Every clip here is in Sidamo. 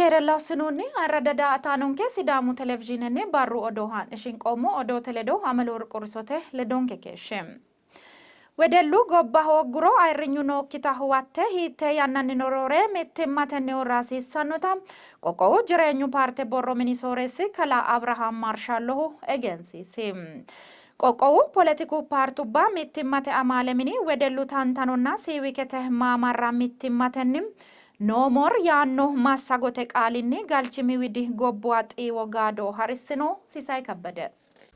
Keerella hossinoonni ayirradda daa''ataanonke Sidaamu Televizhiinenni barru odoo haa'ne shinqoommo. Odoote ledo Ameleworq Urisote ledonke keeshshe. Wedellu gobba hoogguro ayirrinyu nookkita huwatte hiittee yannannino roore mittimmatenni uurra hasiissannota Qoqqowu Jireenyu Paarte Borro Mini Sooreessi Kalaa Abrahaam Maarshallohu egensiisi. Qoqqowu poletiku paartubba mittimmate amaale mini wedellu tantanonna siiwikete maamarra mittimmatenni No More yaanno massagote qaalinni galchimi widi gobbuwa xiiwo gaado harissino. Sisay Kabbede.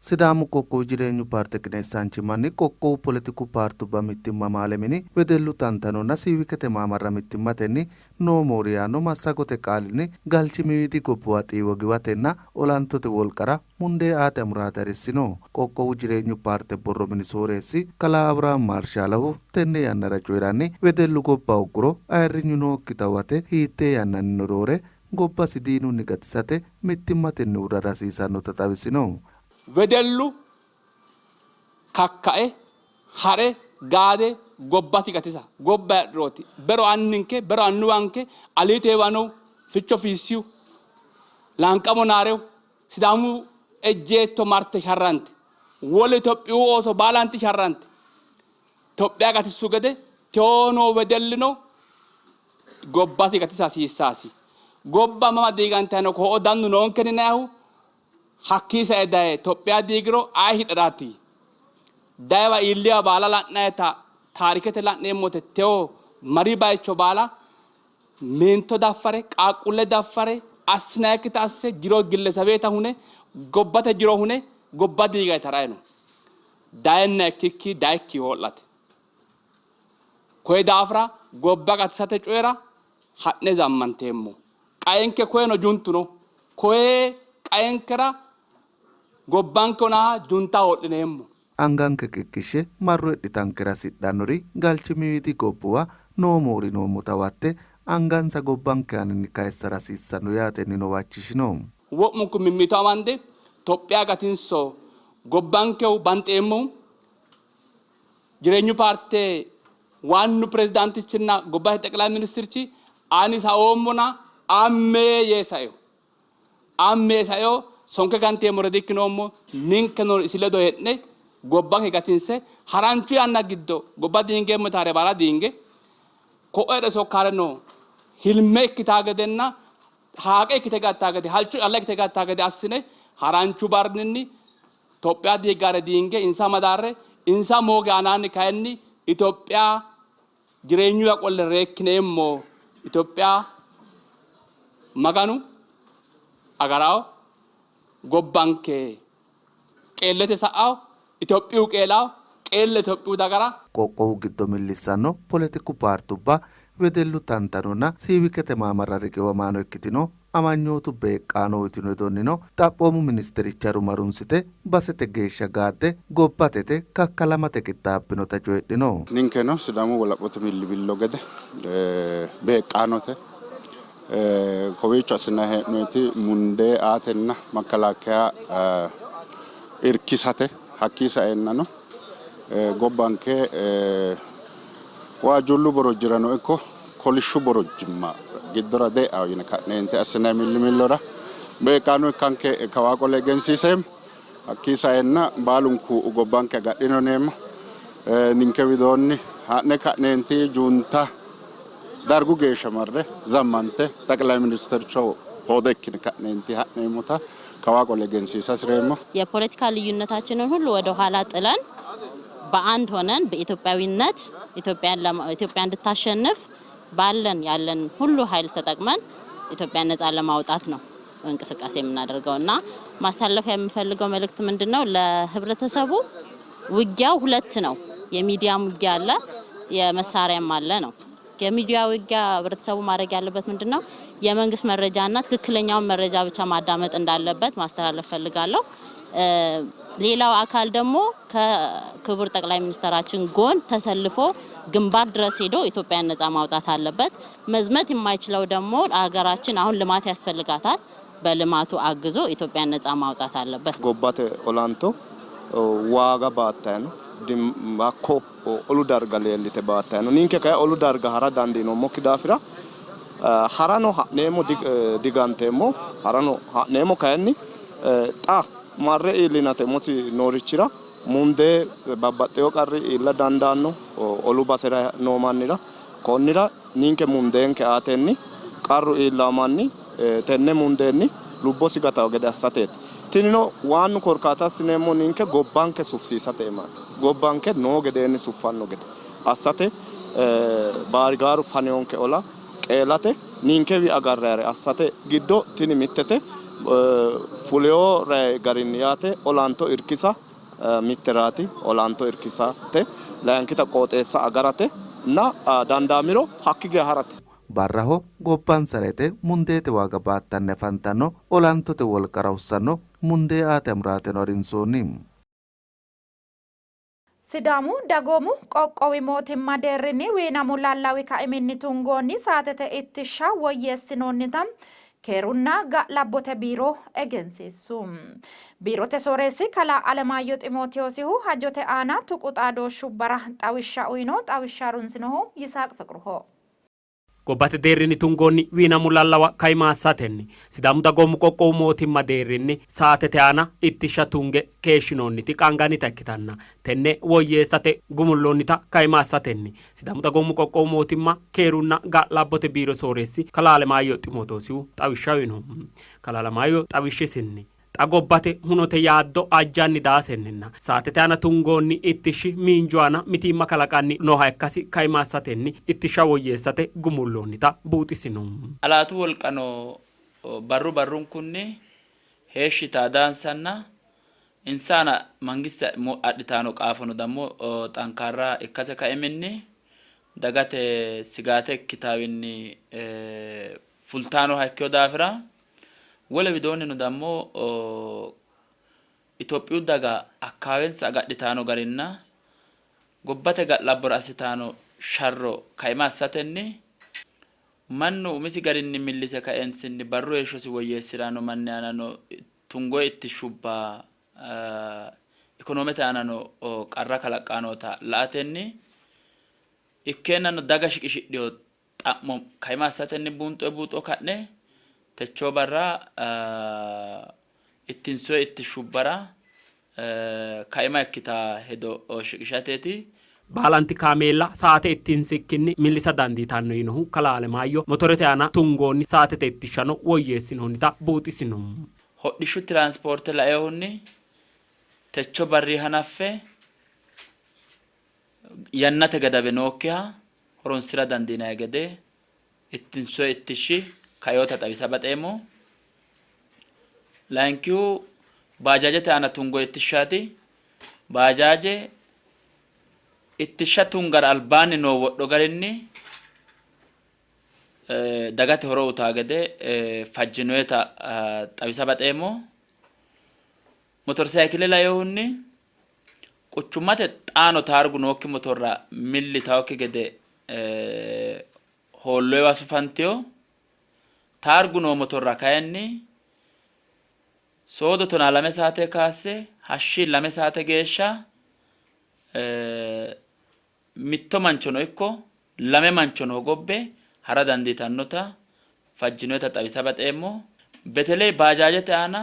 Sidaamu Qoqqowi Jireenyu Paarte qineessaanchimmanni Qoqqowu Poletiku Paartubba Mittimma Amaale Mini wedellu tantanonna siiwikete maamarra mittimmatenni No More yaanno massagote qaalinni galchimiwiidi gobbuwa xiiwo giwatenna olantote wolqara mundee aate amuraate harissino. Qoqqowu Jireenyu Paarte borro mini sooreessi Kalaa Abrahaam Maarshaalohu tenne yannara coyi'ranni, wedellu gobba hogguro ayirrinyu nookkita huwate hiittee yannannino roore gobbasi diinunni gatisate mittimmatenni uurrara hasiisannota xawisino. Wedellu kakkae ha're gaade gobbasi gatisa gobba heedhurooti. Bero anninke, bero annuwanke Aliito Heewanohu, Ficho Fiissihu, Laanqamo Naarehu, Sidaamu ejjeetto marte sharrante, wole Itophiyu ooso baalanti sharrante Itophiya gatissu gede tewo noo wedellino gobbasi gatisa hasiissaasi. Gobba mama diigantanno ko'o dannu noonkeni yinannihu hakkii sae daye Itophiya diigiro ayi hidharaati? Dayiwa iilliwa baala la'nayita taarikete la'neemmote tewo mari bayicho baala meento daffare, qaaqquulle daffare, assinayikkita asse, jiro gillesabeeta hune, gobbate jiro hune, gobba diigayi tarayi no. Dayenna ikkikki dayikki hoo'late. Koye daafira gobba gatisate coyira ha'ne zammanteemmo. Qaenke koyeno juntu no. Koye qaenkera gobbanke onaha junta hoo'lineemmo. Anganke qiqqishshe marro hidhitankera hasidhannori galchimiwiidi gobbuwa noo moori noommota huwatte angansa gobbanke aaninni kayissara hasiissanno yaatennino huwachishino. Wo'munku mimmito amande Tophiya gatinso, gobbankehu banxeemmohu Jireenyu paarte waannu pirezidaantichinna gobbate xeqilay ministirchi ani saoommona amme yee saino. Amme yee saino, sonke ganteemmore dikkinoommo, ninkeno isi ledo hee'ne gobbanke gatinse haranchu yanna giddo gobba diingeemmo yitaare baala diinge ko'o heedhe sokkaareno hilme ikkitaa gedenna haaqe ikkite gattaa gede halcho calla ikkite gattaa gede assine haranchu barninni Itophiya diiggare diinge insa madaarre, insa mooge aanaanni kayinni Itophiya jireenyuwa qolle reekkineemmo. Itophiya Maganu agarao, gobbanke qeellete sa'ao, Itophiyu qeelao, qeelle Itophiyu dagara. Qoqqowu giddo millissanno poletiku paartubba, wedellu tantanonna siivikete maamarra riqiwamaano ikkitino amanyootu beeqqaano uytino hedonnino Xaphoomu ministericha rumarunsite basete geeshsha gaadde gobbatete kakkalamate qixxaabbinota coyidhino. Ninkeno Sidaamu wolaphote millimillo gede beeqqaanote. Kowiicho assinanni hee'noonniti mundee aatenna makkalaakkeya irkisate hakkii saeennano gobbanke waajjuullu borojjirano ikko kolishshu borojjimma giddora de'awo yine ka'neente assinanni millimillora beeqqaano ikkanke kawaa qole egensiiseemmo. Hakkii saenna baalunku gobbanke agadhino yineemmo. Ninke widoonni ha'ne ka'neenti junta dargu geeshsha marre zammante xaqilay ministercho hoode ikkine ka'neenti ha'neemmota kawaa qole egensiisa hasireemmo. የፖለቲካ ልዩነታችንን ሁሉ ወደ ኋላ ጥለን በአንድ ሆነን በኢትዮጵያዊነት ኢትዮጵያ እንድታሸንፍ ባለን ያለን ሁሉ ኃይል ተጠቅመን ኢትዮጵያን ነጻ ለማውጣት ነው እንቅስቃሴ የምናደርገው እና ማስተላለፍ የምፈልገው መልእክት ምንድነው? ለህብረተሰቡ ውጊያው ሁለት ነው። የሚዲያም ውጊያ አለ፣ የመሳሪያም አለ ነው። የሚዲያ ውጊያ ህብረተሰቡ ማድረግ ያለበት ምንድነው? የመንግስት መረጃና ትክክለኛውን መረጃ ብቻ ማዳመጥ እንዳለበት ማስተላለፍ ፈልጋለሁ። ሌላው አካል ደግሞ ከክቡር ጠቅላይ ሚኒስትራችን ጎን ተሰልፎ ግንባር ድረስ ሄዶ ኢትዮጵያን ነጻ ማውጣት አለበት። መዝመት የማይችለው ደግሞ ሀገራችን አሁን ልማት ያስፈልጋታል። በልማቱ አግዞ ኢትዮጵያን ነጻ ማውጣት አለበት። gobbate olanto waaga baattayi no hakko olu darga leellite baattayi no. Ninke kayi olu darga hara dandiinoommokki daafira Harano ha'neemmo diganteemmo, harano ha'neemmo kayinni xa marre iillinate umosi noorichira mundee babbaxxewo qarri iilla dandaanno olu basera noo mannira. Konnira ninke mundeenke aatenni qarru iillawo manni tenne mundeenni lubbosi gatanno gede assateeti. Tinino waannu korkaata assineemmohu ninke gobbanke sufisiisate iimaati. Gobbanke noo gedeenni suffanno gede assate baarigaaru faniyonke ola qeelate ninkewi agarrayire assate giddo tini mittete. Fulewo garinni yaate olanto irkisa mitteraati. Olanto irkisate, layinkita qooxeessa agarate na dandaamiro hakki geya harate. Barraho gobbansara yite mundeete waaga baattanni afantanno olantote wolqara hossanno mundee aate amuraateno harinsoonni. Sidaamu dagoomu qoqqowi mootimma deerrinni wiinamu lallawi kaiminni tungoonni saatete ittishsha woyyeessinoonnita keerunna ga'labbote biiro egensiissu. Biirote sooreessi kalaa Alemaayyo Ximootiyoosihu hajote aana tuqu xaadooshshubbara xawishsha uyno. Xawishsha harunsinohu Yisaaq Fiqruho. Gobbate deerrinni tungoonni wiinamu lallawa kaima assatenni Sidaamu dagoomu qoqqowu mootimma deerrinni saatete aana ittishsha tunge keeshshinoonniti qaangannita ikkitanna tenne woyyeessate gumulloonnita kaima assatenni Sidaamu dagoomu qoqqowu mootimma keerunna ga'labbote biiro sooreessi kalaa Alemaayyo Ximootoosihu xawishsha uyno. Kalaa Alemaayyo xawishshisinni, Xa gobbate hunote yaaddo ajjanni daasenninna saatete aana tungoonni ittishshi miinju aana mitiimma kalaqanni nooha ikkasi kaima assatenni ittishsha woyyeessate gumulloonnita buuxisino. Xalaatu wolqano barru barrunkunni heeshshi yitaa daansanna insa aana mangiste adhitano qaafono dammo xankaarra ikkase kaiminni dagate sigaate ikkitawinni fultanoha ikkino daafira Wole widoonnino dammo Itophiyu daga akkaawensa agadhitano garinna gobbate ga'labbora assitano sharro kaima assatenni mannu umisi garinni millise kaeensinni barru heeshshosi woyyeessi'ranno manni aanano tungoe ittishshubba ikonoomete aanano qarra kalaqqanota la''atenni ikkeennano daga shiqishidhino xa'mo kaima assatenni buunxoy buuxo ka'ne techoo barra ittinsoy ittishshubbara kaima ikkita hedo shiqishateeti. Baalanti kaameella saate ittinsikkinni millisa dandiitanno yiinohu kalaa Alemaayyo, motorete aana tungoonni saatete ittishshano woyyeessinoonnita buuxisino. Hodhishshu tiraansipoorte lainohunni techo barri hanaffe yannate gadawe nookkiha horonsi'ra dandiinanni gede ittinsoyi ittishshi kainota xawisa baxeemmo. Layinkihu baajaajete aana tungoyi ittishshaati. Baajaaje ittishsha tungara albaanni noo wodho garinni dagate horo utaa gede fajjinoyita xawisa baxeemmo. Motorsayikile lainohunni Quchummate xaano taargu nookki motorra milli yitannokki gede hoolloyiwa sufantino. Taargu noo motorra kayinni soodo tonaa lame saate kaasse hashshi lame saate geeshsha mitto manchono ikko lame manchono hogobbe ha'ra dandiitannota fajjinoyita xawisa baxeemmo. Beteley baajaajete aana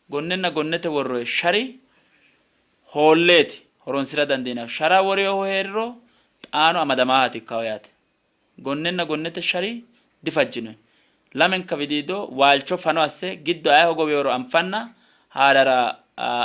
Gonnenna gonnete worroyi shari hoolleeti horonsi'ra dandiinannihu. Shara worinohu hee'riro xaano amadamaahaati ikkanno yaate. Gonnenna gonnete shari difajjinoyi. Lamenka widiido waalcho fano asse giddo aye hogowinoro anfanna haare ha'ra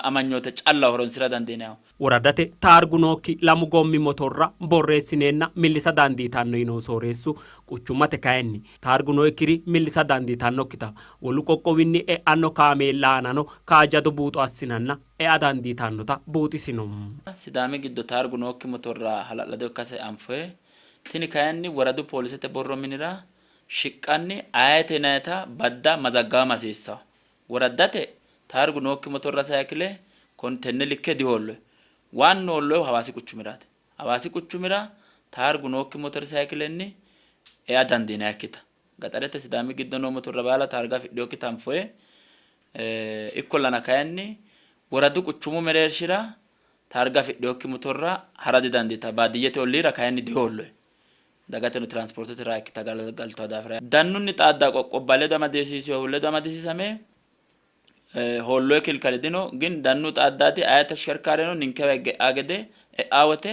amanyoote callaho horonsi'ra dandiinannihu. Woraddate taargu nookki lamu goommi motorra borreessineenna millisa dandiitanno yinohu sooreessu, quchummate kayinni taargu nookkiri millisa dandiitannokkita, wolu qoqqowinni e'anno kaameella aanano kaajjado buuxo assinanna ea dandiitannota buuxisino. Sidaami giddo taargu nookki motorra hala'lado ikkase anfoyi. Tini kayinni woradu poolisete borro minira shiqqanni ayeete yinannita badda mazaggawama hasiissanno. Woraddate taargu nookki motorra saykile kon tenne likke dihoolloy. Waannu hoolloyhu Hawaasi quchumiraati. Hawaasi quchumira taargu nookki motor saykilenni ea dandiinannikkita. Gaxarete Sidaami giddo noo motorra baala taarga afidhinokkita anfoye. Ikkollana kayinni woradu quchumu mereershira taarga afidhinokki motorra hara didandiitanno. Baadiyyete olliira kayinni dihoolloy. Dagateno tiraansipoortete raha ikkite galtawo daafira dannunni xaadda qoqqobba ledo amadisiisinohu ledo amadisiisame hoolloye kilkale dino. Gin dannu xaaddaati aye tashkerkaareno ninkewa higge e'aa gede e'aa wote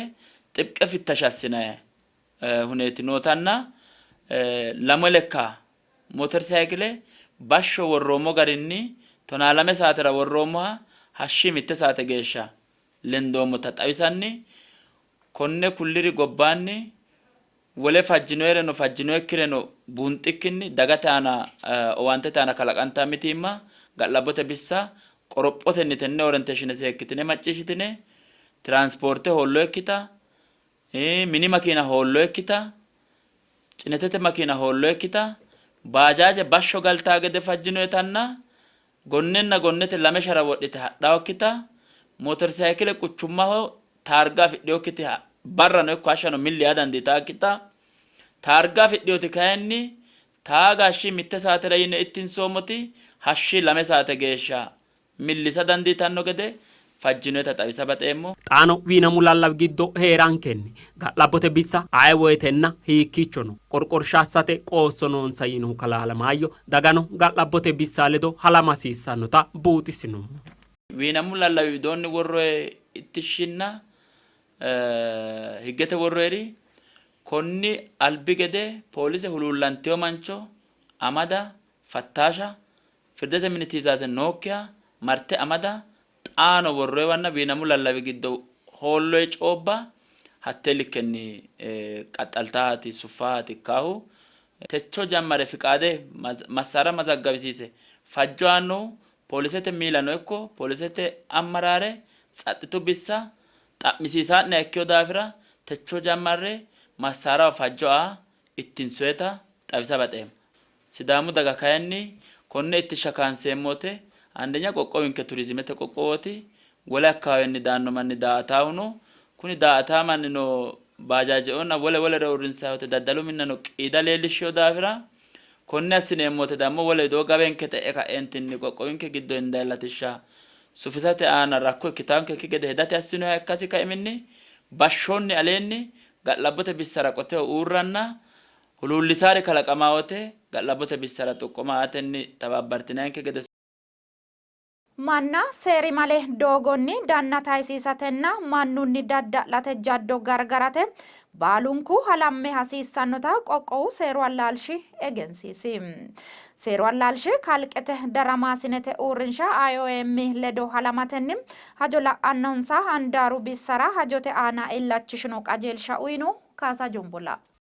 xibqe fittasha assinayi huneeti nootanna lame lekka motor saykile bashsho worroommo garinni 12 saatera worroommoha hashshi mitte saate geeshsha lendoommota xawisanni, konne kulliri gobbaanni wole fajjinoyireno fajjinoyikkireno buunxikkinni dagate aana owaantete aana kalaqantanno mitiimma ga'labbote bissa qorophotenni tenne orenteeshine seekkitine macciishshitine tiraansipoorte hoolloyikkita, mini makiina hoolloyikkita, cinetete makiina hoolloyikkita, baajaaje bashsho galtaa gede fajjinoyitanna Gonnenna gonnete lame shara wodhite hadhawokkita, motorsayikile quchumaho taarga afidhinokkiti barrano ikko hashshano milli yaa dandiitaakkita, taarga afidhinoti kayinni taaga hashshi mitte saatera yine ittinsoommoti hashshi lame saate geeshsha millisa dandiitanno gede fajjinoeta xawisa baxeemmo. Xaano wiinamu lallawi giddo hee'rankenni ga'labbote bissa aye woytenna hiikkiichono qorqorsha assate qoosso noonsa yiinohu kalaa Alemaayyo, dagano ga'labbote bissa ledo halama hasiissannota buuxisino. Wiinamu lallawi widoonni worroyi ittishshinna higgete worroyiri konni albi gede poolise huluullantino mancho amada, fattaasha, firdete mini tiizaaze nookkiha marte amada, xaano worroyiwanna wiinamu lallawi giddo hoolloyi coobba hattee likkenni qaxxaltaati, suffaati ikkaahu. Techo jammare fiqaade massaara mazaggawisiise fajjo aannohu poolisete miilano ikko poolisete ammaraare tsaxxitu bissa xa'misiisaa'neha ikkino daafira techo jammarre massaaraho fajjo aa ittinsoyeta xawisa baxeemmo. Sidaamu daga kayinni konne ittishsha kaanseemmo wote andenya qoqqowinke turizimete qoqqowooti, wole akkawaawenni daanno manni daa''ataahu no. Kuni daa''ataa mannino baajaajeoonna wole wolere uurrinsanni wote daddalu minnano qiida leellishshino daafira konne assineemmo wote dammo wole widoo gawenke xe'e ka'eentinni qoqqowinke giddo hindayi latishsha sufisate aana rakko ikkitaankekki gede hedate assinoha ikkasi kaiminni bashshoonni aleenni ga'labbote bissara qoteho uurranna Huluullisaari kalaqamaa wote ga'labbote bissara xoqqoma aatenni tabaabbartinayinke gede. Manna seerimale doogonni danna tayisiisatenna mannunni dadda'late jaddo gargarate baalunku halamme hasiissannota qoqqowu seeru allaalshi egensiisi. Seeru allaalshi kalqete daramaasinete uurrinsha IOM ledo halamatenni hajo la'annonsa handaaru bissara hajote aana illachishino qajeelsha uyno. Kaasa Jombola.